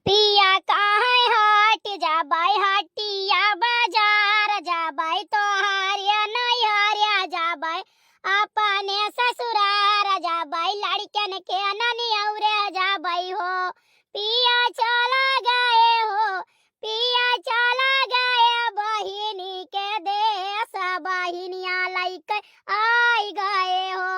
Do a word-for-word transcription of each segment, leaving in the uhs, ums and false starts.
पिया काहे हट जाबै, हटिया बाजार जाबै, तोहरे नैहरिया जाबै, अपने ससुरार जाबै, लड़कन के ननियौरे जाबै हो। पिया चला गए हो, पिया चला गए, बहिनी के देश, बहिनिया लइके आई गए हो।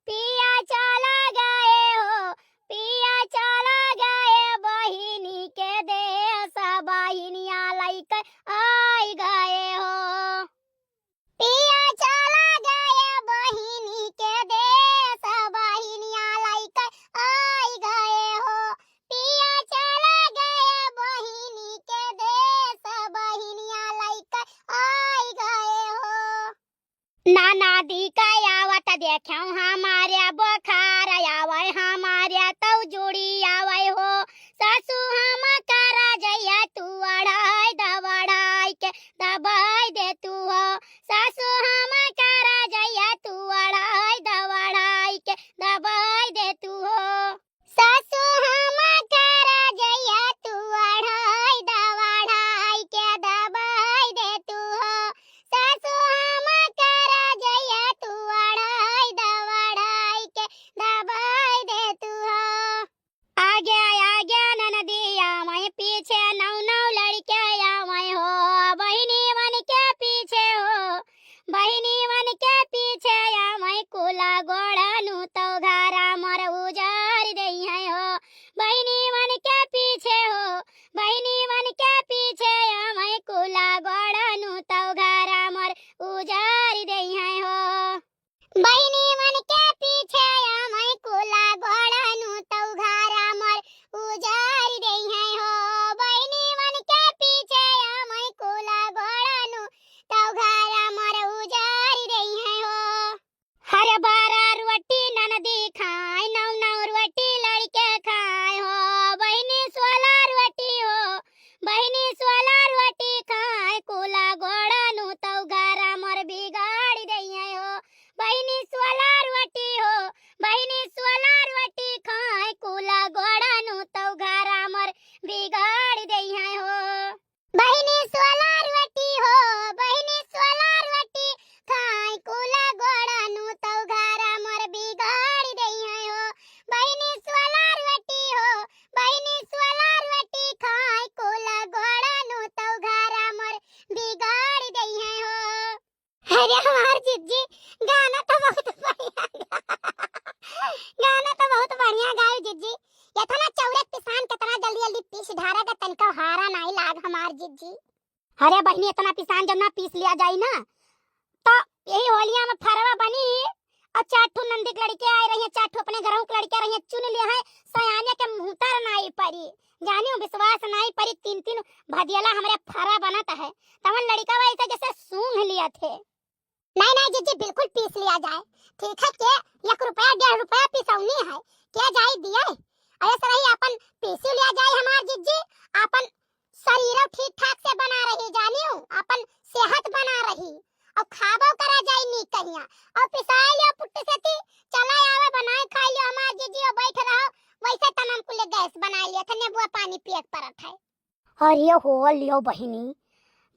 पिया चला गए हो, पिया चला गए, बहिनी के देश, बहिनिया लइके आई गए हो। पिया चला गए, बहिनी के देश, बहिनिया लइके आई गए हो। पिया चला गए, बहिनी के देश, बहिनिया लइके आई गए हो। ननदी का आवत देखेउ हमारे बोखार आवै, हमारे तौ जुड़ी आवै हो। सासू हम कर जइया तू अढ़ाई दवड़ाई के दबाई दे तू हो। सासू हम कर जइया तू अढ़ाई दवड़ाई के दबाई दे तू हो। सासू हम कर जइया तू अढ़ाई दवड़ाई के दबाई दे तू हो। सासू हम कर जइया तू अढ़ाई दवड़ाई के दबाई दे तू हो। आगे आगे ननदिया मैं पीछे नौ नौ लड़के आवै हो। बहिनी मन के पीछे हो, बहिनी मन के पीछे आवै कुला गोड़ानु तौ घरा मोर उजारि देइहैं हो। बहिनी मन के पीछे हो, बहिनी मन के पीछे आवै कुला गोड़ानु तौ घरा मोर उजारि देइहैं हो। बहिनी मन के पीछे आवै कुला गोड़ानु तौ घरा मोर उजारि देइहैं हो। बहिनी मन के पीछे आवै कुला गोड़ानु तौ घरा मोर उजारि देइहैं हो। हरे बारह रोटी ननदी खाए, नौ नौ रोटी लड़के खाए हो। बहिनी सोलह रोटी हो, बहिनी सोलह रोटी खाए, कुला गोड़ानु तौ घरा मोर बिगाड़ि देइहैं हो। बहिनी सोलह रोटी हो, बहिनी सोलह रोटी खाए, कुला गोड़ानु तौ घरा मोर बिगाड़ि देइहैं हो। बहिनी सोलह रोटी हो, बहिनी सोलह रोटी खाए, कुला गोड़ानु तौ घरा मोर बिगाड़ि देइहैं हो। बहिनी सोलह रोटी हो, बहिनी सोलह रोटी खाए, कुला गोड़ानु तौ घरा मोर बिगाड़ि देइहैं हो। अरे हमार जिज्जी, गाना तो बहुत बढ़िया गा-, गाना तो बहुत बढ़िया गायो जिज्जी। एतना चौरक पिसान केतना जल्दी जल्दी पीस ढारा के तनिको हारा नाई लाग हमार जिज्जी। अरे बहिनी, एतना पिसान जब ना पीस लिया जाई ना, तो यही होलिया में फरवा बनी और चार ठो नंदी के लड़के आए रहिए, चार ठो अपने घरों के लड़के रहिए, चुन लिया है, सयाने के मुहतर नाई परी, जानियो विश्वास नाई परी, तीन तीन भदियला हमरे फरा बनत है, तवन लड़का वैसे जैसे सूंघ लिया थे। नहीं, नहीं जिज्जी, बिल्कुल पीस लिया जाए। ठीक है, के एक रुपया, डेढ़ रुपया पिसौनी है, के जाई दिए? अरे सरही अपन पीसी लिया जाए हमार जिज्जी, अपन शरीरो ठीक ठाक से बना रही, जानियो, अपन सेहत बना रही, और खाबो करा जाए नीक कहिया, और पिसाई लियो पुट्टी सेती, चला आवे बनाए खाई लियो हमार जिज्जी, और बैठ रहो, वैसे तनम कुले गैस बनाए लियो थे, नेबुआ पानी पिए के पड़त है। अरे हो लियो बहिनी,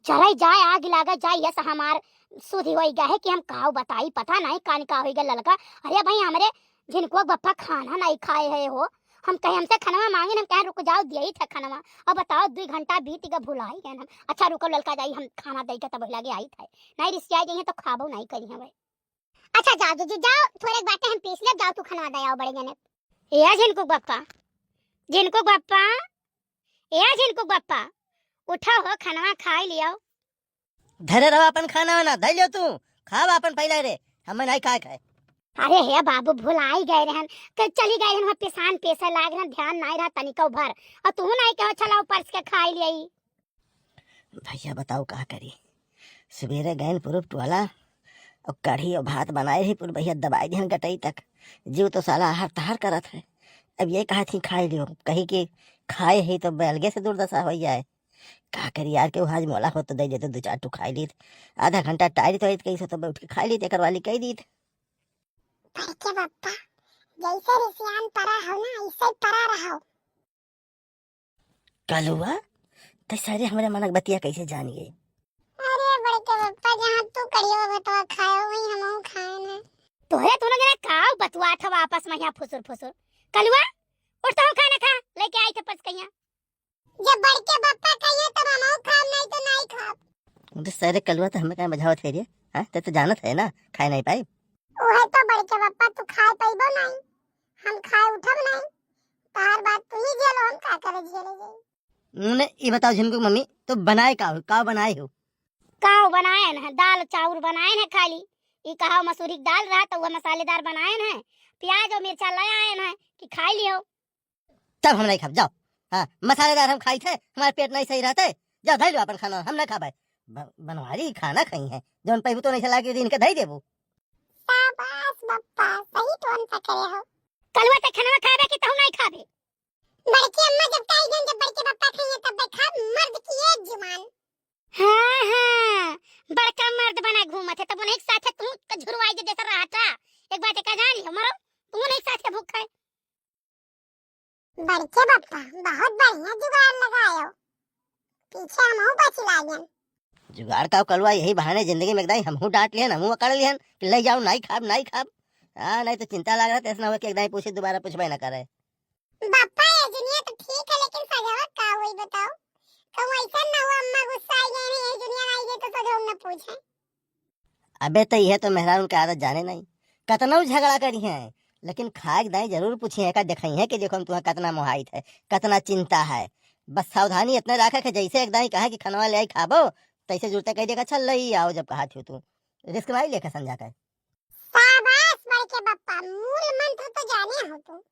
जरै जाए, आग लागे जाए, यस हमार सुधि होई गए है कि हम काव बताई, पता नहीं कान का होई गए ललका। अरे भाई, हमरे झिनकुआ बप्पा खाना नहीं खाए है हो, हम कहे हमसे खनवा मांगे, हम कहे रुक जाओ, दिए ही थे खनवा। अब बताओ, दुई घंटा बीत गए, भुलाई गए हम। अच्छा रुको ललका जाई, हम खाना दे के तब लगे आई थे, नहीं रिसिया जाइए तो खाबो नहीं करी हमें। अच्छा जाओ जिज्जी जाओ, थोड़े बाटे हम पीस लेब, जाओ तू खनवा दे आओ बड़े जने। ए झिनकुक बप्पा, झिनकुक बप्पा, ए झिनकुक बप्पा, उठो हो, खनवा खाई लियो। धरे रहो अपन खाना वाना, धर लियो तू, खाओ अपन पहले रे, हमें नहीं खाए खाए। अरे हे बाबू, भुलाई गए रहन, के चली गए रहन, वहाँ पिसान पेसे लाग रहन, ध्यान नहीं रहा तनिको भर, और तू नहीं कहो चलाओ परस के खाई लियो। भैया बताओ का करी, सवेरे गए पूरब टोला और कढ़ी और भात बनाए रही, पूरे भैया दबाई दिहन गटई तक, जीव तो साला आहर तहार करत है। अब ये कहा थी खाई लियो, कही कि खाए ही तो अलगे से दुर्दशा हो जाए। का करी यार, केहू हाजमोला हो तो दे देते, दो चार ठो खाई लीत, आधा घंटा टाइट तो कैसे तो बैठ के खाई लीत, एकर वाली कह दीत। भाई के बप्पा, जैसे रिसियान परा हो ना, ऐसे ही परा रहो। कलुआ, तै सारे हमरे मनक बतिया कैसे जान गए? अरे बड़के पप्पा, जहाँ तू कढ़िया भतवा खाए, वहीं हमहू खाए ना। तोहरे दोनों जना का बतुआत हवा आपस में यहाँ फुसुर फुसुर? कलुआ, उठ तो खाना खा, लेके आई थे परस कहिया। जब बड़के पप्पा कहिए तब हमहू खाब, नहीं तो नहीं खाब। अरे सारे कलुआ तो हमें काहे बझावत है रे? हाँ, ते तो जानत है ना, खाए नहीं पाई। ओहे तो बड़के पप्पा तू खाए पइबो नहीं, हम खाए उठब नहीं। तहार बात तू ही झेलो, हम का करे झेले जाई। मुने, ई बताओ झिनकू मम्मी, तो बनाए का हो, का बनाए हो? का बनाए न है, दाल चाउर बनाए न है खाली। ई कहा मसूरी की दाल रहा तो वह मसालेदार बनाए न है, प्याज और मिर्चा ले आए न है कि खाई लियो। तब हम नहीं खाब, जाओ। हाँ, मसालेदार हम खाई थे, हमारे पेट नहीं सही रहते। जाओ, धई लो अपन खाना, हम नहीं खाबे। ब-, बनवारी खाना खाई है, जौन पैबू तो नहीं चला के इनके धई देबू। शाबाश बप्पा, सही टोन पकड़े हो। कलुआ ते खाना खाबे कि तहु नहीं खाबे? बड़की अम्मा जब कही गन, जब बड़के पप्पा खाइए तब खाब, मर्द की एक जुबान। हाँ, हाँ, बड़का मर्द बना घूमत है, तब उन्हीं के साथ है, तू का झुरवाई दे जैसा रहता। एक बात का जान लियो, मरो, तू उन्हीं के साथ है भूखा है। बड़के पप्पा, बहुत बढ़िया जुगाड़ लगायो, पीछे हमहू बच लागन। जुगाड़ का कलुआ, यही बहाने जिंदगी में एक दाई हमहू डांट लिहन, हमहू अकड़ लिहन कि ले जाओ, नहीं खाब, नहीं खाब। हाँ, नहीं तो चिंता लाग रहा, तैसे ना हो कि एक दाई पूछे, दोबारा पूछबे ना करे। बप्पा, ये जुनिया तो ठीक है, लेकिन सजवा का होई बताओ? कहूँ ऐसा ना हो अम्मा गुस्सा आई गई, ये जुनिया आई गई तो सजवा न पूछे। अबे तो यह तो मेहरारू के आदत जाने नहीं, कतनो झगड़ा करी हैं, लेकिन खाए के दाई जरूर पूछी है, का देखई है कि देखो हम तुम्हें कतना मोहाइत है, कतना चिंता है। बस सावधानी इतने रखे कि जैसे एक दाई कहे कि खनवा ले आई खाबो, तैसे जुरते कह देगा, "अच्छा ले आओ जब कहा थी तू।" रिस्क नहीं लेके समझा कर। शाबाश बड़के बप्पा, मूल मंत्र तो जाने हो तू।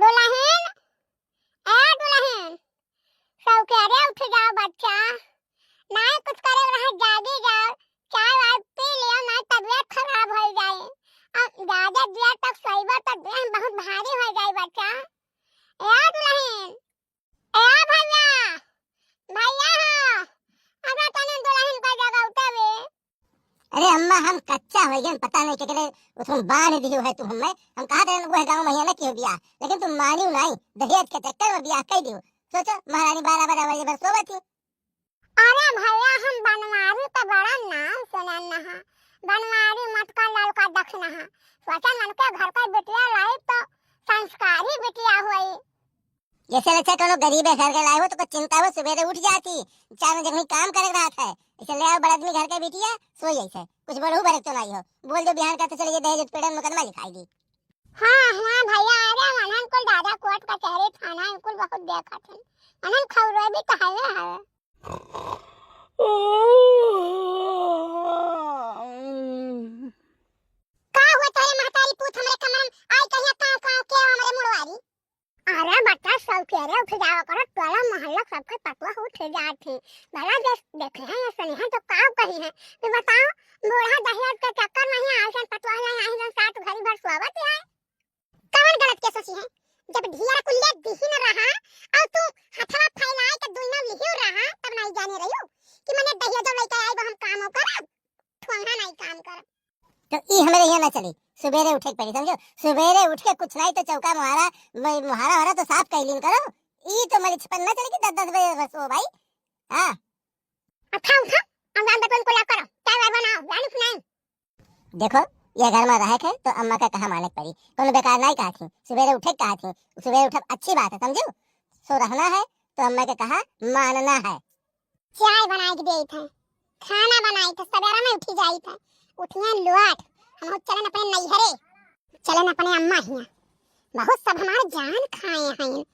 दुलहिन, ए दुलहिन, सौकेरे उठ जाओ बच्चा, नाहीं कुछ करे रहा, जागी जाओ, चाय वाय पी लियो, नाहीं तबियत खराब होइ जाए। अब ज्यादा देर तक सोइबो तो देह बहुत भारी होइ जाए बच्चा। ए दुलहिन, ए भैया, भैया हो, हमरा तनी दुलहिन का जगह उठावे। अरे अम्मा, हम कच्चा होइ गए, पता नहीं केकरे उठून बांध दियो है तू हमें। हम कहा थे वो गाँव में ना कियो बियाह, लेकिन तू मानियो नहीं, दहेज के चक्कर में बियाह कर दियो। सोचो महारानी बारह बारह बजे भर सोवत थी। अरे भैया, हम बनवारी पे बड़ा नाम सुनन नहा, बनवारी मटका ललका दक्षिणा हा। सोचन मन के घर का बिटिया लाई तो संस्कारी बिटिया होई। जैसे अच्छा कोनो गरीब है घर के लाए हो तो कुछ चिंता हो, सुबेरे उठ जाती, चार बजे कहीं काम करे रहा था, इसे ले आओ बड़ आदमी घर के बिटिया, सोई ऐसे कुछ बोलहु बरक तो नहीं हो, बोल दो बिहान का तो चलिए दहेज उत्पीड़न मुकदमा लिखाई दी। हाँ हाँ भैया, अरे मनन कुल दादा कोर्ट कचहरी थाना कुल बहुत देखत हैं, मनन खौरे भी कहले हवे। का हुआ तोरे महतारी पूत हमरे कमरा में आई कहिया काव काव के हमरे मुड़वारी? अरे बच्चा सौकेरे उठ जाओ करो, टोला मोहल्ला सबके पतवा उठ जात है। भला देख देखे हैं ये सुने हैं तो का कही है? तो बताओ, बूढ़ा दहेज के चक्कर में ही आइसन पतवा ले आई जन सात घड़ी भर सोवत है। कवन गलत के सोची है? जब ढिया कुल्ले दिहिन रहा और तू हथवा फैलाए के दुइनो लिहियो रहा, तब नहीं जाने रहियो कि मने दहिया जब लेके आए वो हम काम करब, ठोंगा नहीं काम करब। तो ई हमरे यहाँ ना चली, सुबेरे उठे के पड़ी, समझो? सुबेरे उठ के कुछ नहीं तो चौका मुहारा, म-, मुहारा हो रहा तो साफ कैलिन करो। ई तो मलिचपन ना चले कि दस दस बजे बस हो भाई। हाँ। अच्छा उठा, हम जान बतवन को लाभ करो, चाय वाय बनाओ, जानी कि नहीं? देखो, ये घर में रहे के तो अम्मा का कहा माने के पड़ी। कोनो बेकार नहीं कहा थी, सुबेरे उठे के कहा थी, सुबेरे उठब अच्छी बात है, समझो? सो रहना है तो अम्मा के कहा मानना है। चाय बनाए के देत है, खाना बनाए थे, सवेरा में उठी जाई थे, उठिए लोट, हम चलन अपने नैहरे, चलन अपने अम्मा हिया। बहुत सब हमार जान खाए हैं,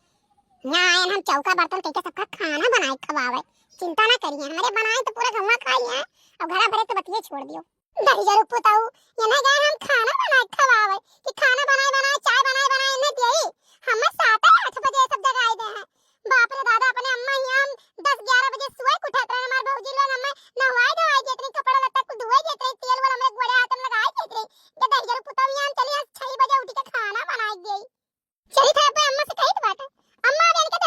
यहाँ आए हम चौका बर्तन कइके सबका खाना बनाए खवावे। चिंता ना करिए, हमरे बनाए तो पूरा गौवा खाई है, और घरा भरे तो बतिये छोड़ दियो। दहिजरू पुताऊ, ये ना गए हम खाना बनाए खवावे कि खाना बनाए बनाए, चाय बनाए बनाए इन्हें दिए। हमें सात आठ बजे सब जगाए दे हैं। बाप रे दादा, अपने अम्मा ही हम दस ग्यारह बजे सोए के उठत रहे, हमार भौजी लोग हमें नहवाए धोवाए देत रही, कपड़ा लत्ता कुल धोए देत रही, तेल वाला हमें गोड़े हाथ में लगाए देत रही। ये दहिजरू पुताऊ, ये हम चली हम छह बजे उठ के खाना बनाए दे। चली था पे अम्मा से कही तो बात है, अम्मा अब इनके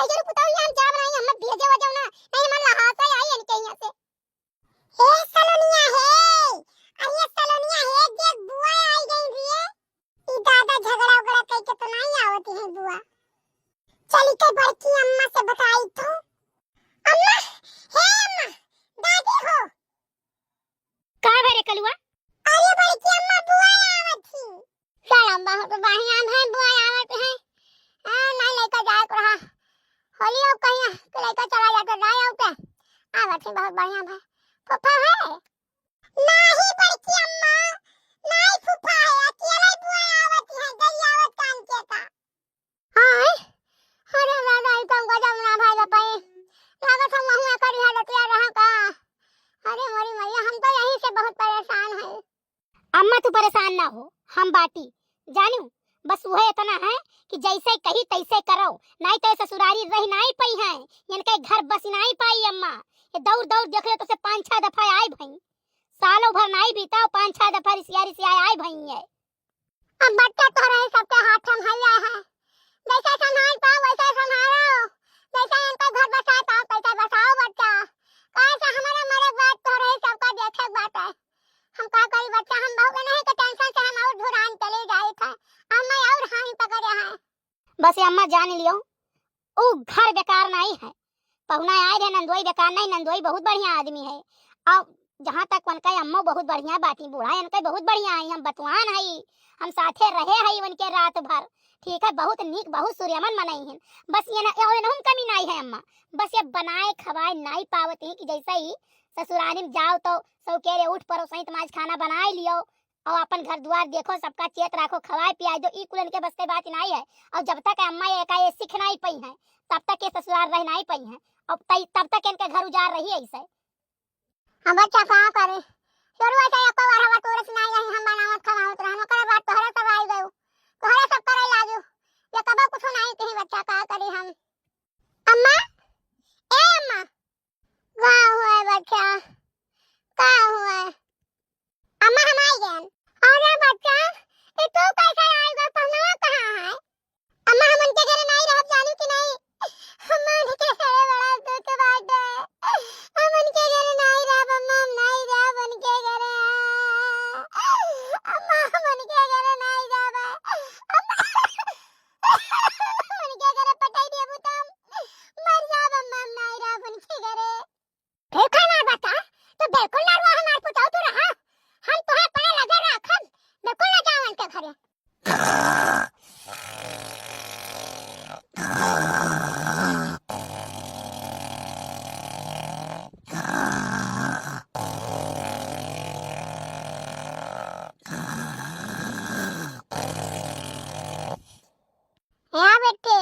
चली के बड़की अम्मा से बताई तो। अम्मा, हे अम्मा, दादी हो। का भरे कलुआ? अरे बड़की अम्मा, बुआ आवत ही। चलो, बहुत बढ़िया है, बुआ आवत है। हाँ, नहीं लेकर जाए को रहा। होली अब कहीं के लेकर चला जाता, जाए आउते। आवत ही, बहुत बढ़िया है। फूफा है? नाही बड़की अम्मा, नाही फूफा है, अकेले बुआ आवत है, गई आवत कान के का। हाँ, अरे दादा, ई तो गजब ना भाई बापा, लागत हम वहीं करी हालतिया रहा का। अरे मोरी मैया, हम तो यहीं से बहुत परेशान हैं। अम्मा, तू परेशान ना हो, हम बाटी जानू। बस वह इतना है कि जैसे कही तैसे करो, नहीं तो ये ससुरारी रह नहीं पाई है, इनके घर बस नहीं पाई अम्मा। ये दौड़ दौड़ देख ले तो से पाँच छह दफा आए भई, सालों भर नहीं बीता, पाँच छह दफा रिसिया रिसिया आए भई है। अब बच्चा तोहरे सबके हाथ में है, जैसे संभाल पाओ वैसे संभालो, जैसे इनका घर बसा पाओ तैसे बसाओ बच्चा। काहे से हमारे मरे के बाद तोहरे सबका देखे के बात है। हम का करी बच्चा, हम बहू के नहीं के टेंशन से हम और धुरान चले जाए थे, हम और हानि पकड़े हैं। बस ये अम्मा जान लियो, ऊ घर बेकार नहीं है। पहुना आए रहे, नंदोई बेकार नहीं, नंदोई बहुत बढ़िया आदमी है। और जहाँ तक उनका अम्मो बहुत बढ़िया बाटी, बूढ़ा इनके बहुत बढ़िया है, हम बतवान है, हम साथे रहे है उनके रात भर, ठीक है, बहुत नीक, बहुत सूर्यमन मनई हैं। बस ये ना, ये इनहू में कमी नहीं है अम्मा, बस ये बनाए खवाए नहीं पावत ही कि जैसे ही ससुराली में जाओ तो सौकेरे उठ परो, सही तमाज खाना बनाए लियो, और अपन घर दुआर देखो, सबका चेत राखो, खवाए पियाए दो, ई कुल इनके बस के बात नहीं है। और जब तक अम्मा ये का ये सीख नहीं पाई हैं, तब तक ये ससुराल रह नहीं पाई हैं, और तई-, तब तक इनके घर उजाड़ रही है इसे। हम बच्चा का करे, शुरू से एको बार हवा तोरे से नहीं रही, हम बनावत खवावत रहन, ओकरे बाद तोहरे सब आई गयो, तोहरे सब करे लागू, ये कबो कुछ नहीं कही बच्चा, का करी हम। अम्मा, ए अम्मा, का हुआ है बच्चा? का हुआ है? अम्मा, हम आई गए। अरे बच्चा, ये तू कैसे आई गए? पहनावा कहाँ है? अम्मा, हम उनके घरे नहीं रहब, जानू कि नहीं? अम्मा, उनके घरे बड़ा दुख बाटे। हम उनके घरे नहीं रहब, अम्मा, हम नहीं रहब उनके घरे। अम्मा, हम उनके घरे नहीं रहब। अम्मा, उनके घरे पटाई देबू तो हम मर जाब, अम्मा, हम नहीं रहब उनके घरे। देखा ना बता, तो बिल्कुल ना रहा हमार पुतौ तू रहा। हम तोहे अपने लगे राखब, बिल्कुल ना जावन के घरे। या बेटे,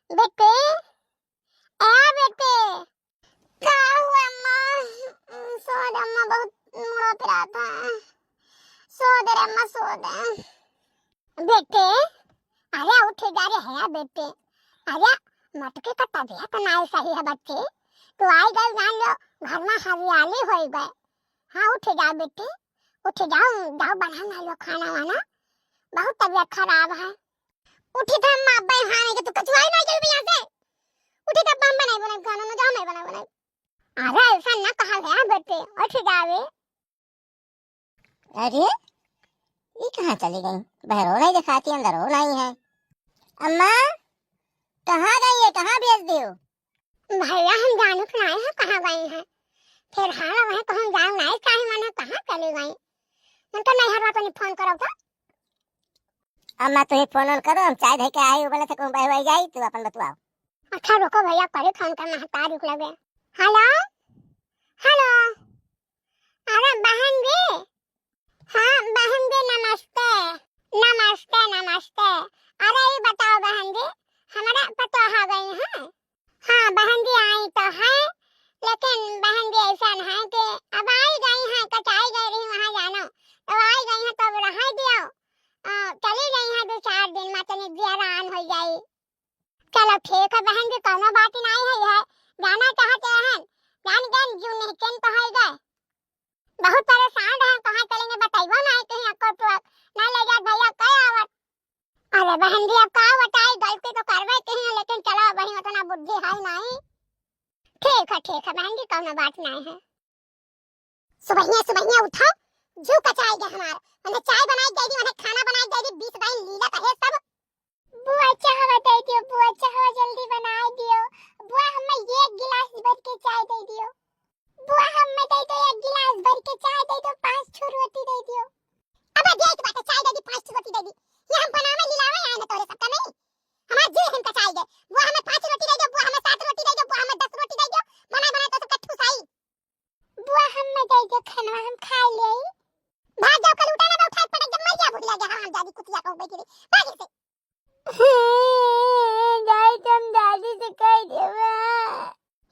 बेटे, ए बेटे, का हुआ अम्मा? सो दे अम्मा, बहुत मुड़ो पिरात है। सो दे रे अम्मा, सो दे। बेटे, अरे उठ जा रे, है बेटे। अरे मटके का तबीयत नाई सही है बच्चे। तू आई गई जान लो, घर में हरियाली होई गए। हाँ उठ जाओ बेटे, उठ जाओ, जाओ बना ना लो खाना वाना, बहुत तबीयत खराब है। उठी तो अम्मा, अब्बे हाँ के तू कचुआई ना चल यहाँ से। उठी तो अब्बा हम बनाई बनाई खाना ना, जाओ मैं बनाई बनाई। अरे ऐसा ना कहा गया बेटे, उठ जावे। अरे ये कहाँ चली गई? बहरो नहीं दिखाती, अंदर हो नहीं है। अम्मा कहाँ गई है, कहाँ भेज दियो? भैया हम जानू के नहीं है कहाँ गई हैं, फिर हाँ वह तो हम जान नहीं चाहे माने कहाँ चली गई। उनका नहीं हरवा तनी फोन करो तो। अम्मा तू ही फोन ऑन करो, हम चाय धइ के आई, वो बोले थे कहूँ बहवाई जाई, तू अपन बतवाओ। अच्छा रुको भैया, करी फोन का महतारी के लगे। हेलो, हेलो, अरे बहन जी, हाँ बहन जी नमस्ते, नमस्ते, नमस्ते। अरे ये बताओ बहन जी, हमारा पतोह आ गई है? हाँ बहन जी आई तो है, लेकिन बहन जी ऐसा है कि अब आई गई हैं, कचाई गई रही वहाँ जानो, तो आई गई हैं तो अब रहाई दियो, अ, चली गई हैं दो चार दिन में, तनी जियारान हो जाई। चलो ठीक है बहन जी, कौनो बात नहीं है, है जाना चाहते हैं, जान गए जू निश्चिंत हो गए। बहुत परेशान रहे, कहाँ चलेंगे बताइबो नहीं कहीं अक्को टुअक, नहीं ले जात भैया कह आवत। अरे बहन जी अब का बताई, गलती तो करबे कहीं है, लेकिन चलो वही उतना बुद्धि है नहीं। ठीक है, ठीक है बहन जी, कौनो बात नहीं है। सुबहिया सुबहिया उठो, जू कचाई गए हमार, उन्हें चाय बनाई दे दी, उन्हें खाना बनाई दे दी, बीस बाई लीला कहे सब। बुआ चाह बताई दियो, बुआ चाह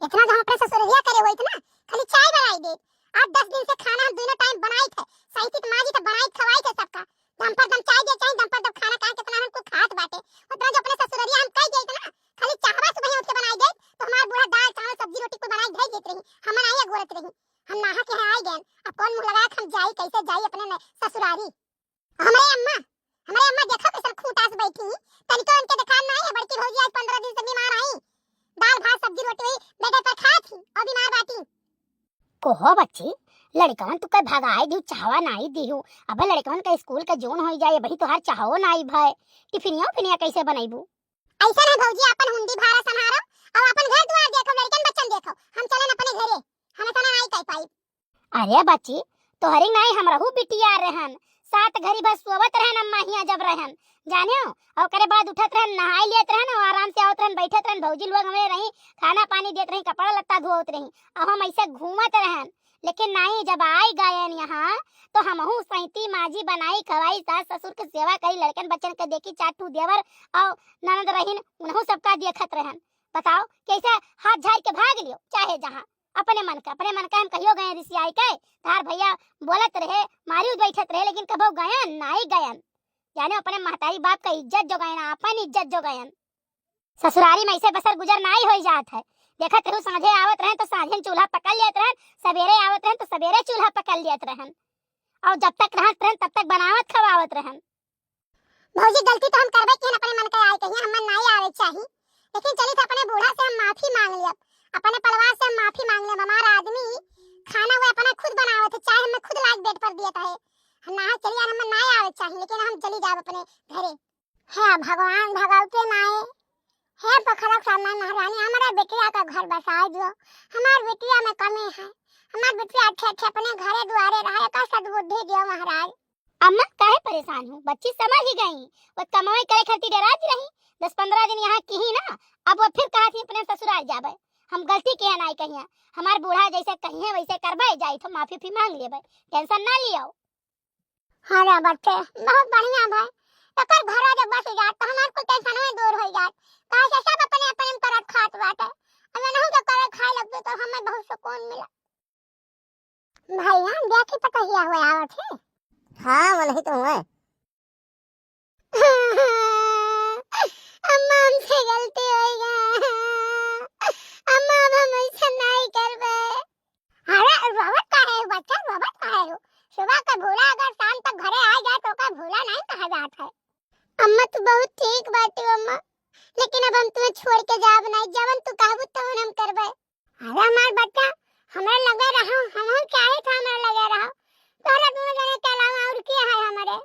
इतना तो हम अपने ससुररिया करे होइत ना, खाली चाय बनाई देइत। आठ दस दिन से खाना हम दुनो टाइम बनाइत है, सहितित माजित है, बनाइत खवाइत है सबका। दम पर दम चाय दे चाही, दम पर दम खाना, काहे कितना हम कुल खात बाटे। उतना जो अपने ससुररिया हम कह देइत ना, खाली चाहवा सुबह उठ के बनाई देइत, तो हमार बूढ़ा दाल, चावल, सब्जी, रोटी कुल बनाई धई देत रही, हम नाई अगोरत रही। हम नहा के यहाँ आई गए, अब कौन मुँह लगा के हम जाई, कैसे जाई अपने न-, ससुरारी। हमरे अम्मा, हमरे अम्मा देखो कैसन खूंटा से बैठी, तनिको उनके देखान नाई है। बड़की भौजी आज पन्द्रह दिन से बीमार आई, दाल भात सब्जी रोटी वही बेड पर खात ही और बीमार बाटी। कोहो बच्ची, लड़कवन तू कई भगाई दिहू, चाहवा नाई दिहू। अबे लड़कवन का स्कूल का जून होई जाए, अबही तोहार चाहवो नाई भय, टिफिनिया उफिनिया कैसे बनैबू? ऐसा नहीं भौजी, अपन हुंडी भारा संभारो और अपन घर द्वार देखो, लड़कन बच्चन देखो, हम चलन अपने घरे, हम ऐसा नाई कह पाई। अरे बच्ची, तोहरी नाई हमरहू बिटिया रहन, सात घड़ी भर सोवत रहन अम्मा हियाँ जब रहन, जाने हो? और ओकरे बाद उठत रहन, नहाई लेत रहन और आराम से आवत रहन, बैठत रहन, भौजी लोग हमरे रही, खाना पानी देत रही, कपड़ा लत्ता धोवत रही, और हम ऐसे घूमत रहन। लेकिन नाई, जब आई गयन यहाँ, तो हमहू सैती माजी बनाई खवाई, सास ससुर के सेवा करी, लड़कन बच्चन के देखी, चार ठू देवर और ननद रहीन, उनहू सबका देखत रहन। बताओ, कैसे हाथ झाड़ के भाग लियो, चाहे जहाँ। अपने मन का, अपने मन का हम कहियो गए रिसियाई के, तार भैया बोलत रहे, मारी उद बैठत रहे, लेकिन कबो गयन, नाई गयन। जाने अपने महतारी बाप का इज्जत जो गयन, अपन इज्जत जो गयन। ससुरारी में ऐसे बसर गुजर नाई होई जात है। देखत रहू, साँझे आवत रहन तो साँझे चूल्हा पकड़ लेत रहन, सबेरे आवत रहन तो सबेरे चूल्हा पकड़ लेत रहन, और जब तक रहत रहन तब तक बनावत खवावत रहन। भौजी, गलती तो हम करबे किहन, अपने मन के आए कहिया, हमन नाई आवे चाही, लेकिन चलित अपने बूढ़ा से हम माफी मांग लियब, अपने परिवार से हम माफी मांग लियब। हमार आदमी खाना वो अपना खुद बनावत है, चाय हमें खुद लाके बेड पर दियत है। हम ना चली यार, हमन नाई आवे चाही, लेकिन हम चली जाब अपने घरे। हे भगवान, भगवती माई, हे पोखरा सामने महारानी, हमारा बेटिया का घर बसाए दियो। हमार बेटिया में कमी है, हमार बेटिया अच्छे अच्छे अपने घरे दुआरे रहे, एका सद्बुद्धि दियो महाराज। अम्मा, काहे परेशान हो? बच्ची समझ ही गई, वो कमाई करे खातिर डेरात रही, दस पन्द्रह दिन यहाँ किही ना, अब वो फिर कहा थी अपने ससुराल जाबे। हम गलती किहे नाई कहिया, हमार बूढ़ा जैसे कहिए वैसे करबे, जाई तो माफी भी मांग लेबे, टेंशन ना लियो। हाँ रे बच्चे, बहुत बढ़िया भाई, एकर घरा जब बस जात तो हमार कुल टेंशन में दूर हो जात, काहे से सब अपने अपने में करत खात बाटे, अब एनहू के करे खाए लगते तो हमें बहुत सुकून मिला। भैया, देखी पतहिया हुए आवत है। हाँ, वही तो हुए। अम्मा, हमसे गलती हो गया। अम्मा, अब हम ऐसा नहीं करबे। अरे, रोवत काहे हो बच्चा, रोवत काहे हो? सुबह के भूला अगर शाम तक घरे आ जाए तो ओकर भूला नहीं कहा जात है। अम्मा, तू बहुत ठीक बाटी अम्मा, लेकिन अब हम तुम्हें छोड़ के जाब नहीं, जवन तू कहबू तवन हम करबे। अरे हमार बच्चा, हमरे लगे रहो, हमहू चाहे था हमरे लगे रहो। तोहरा दोनों जने के अलावा और के है हमरे?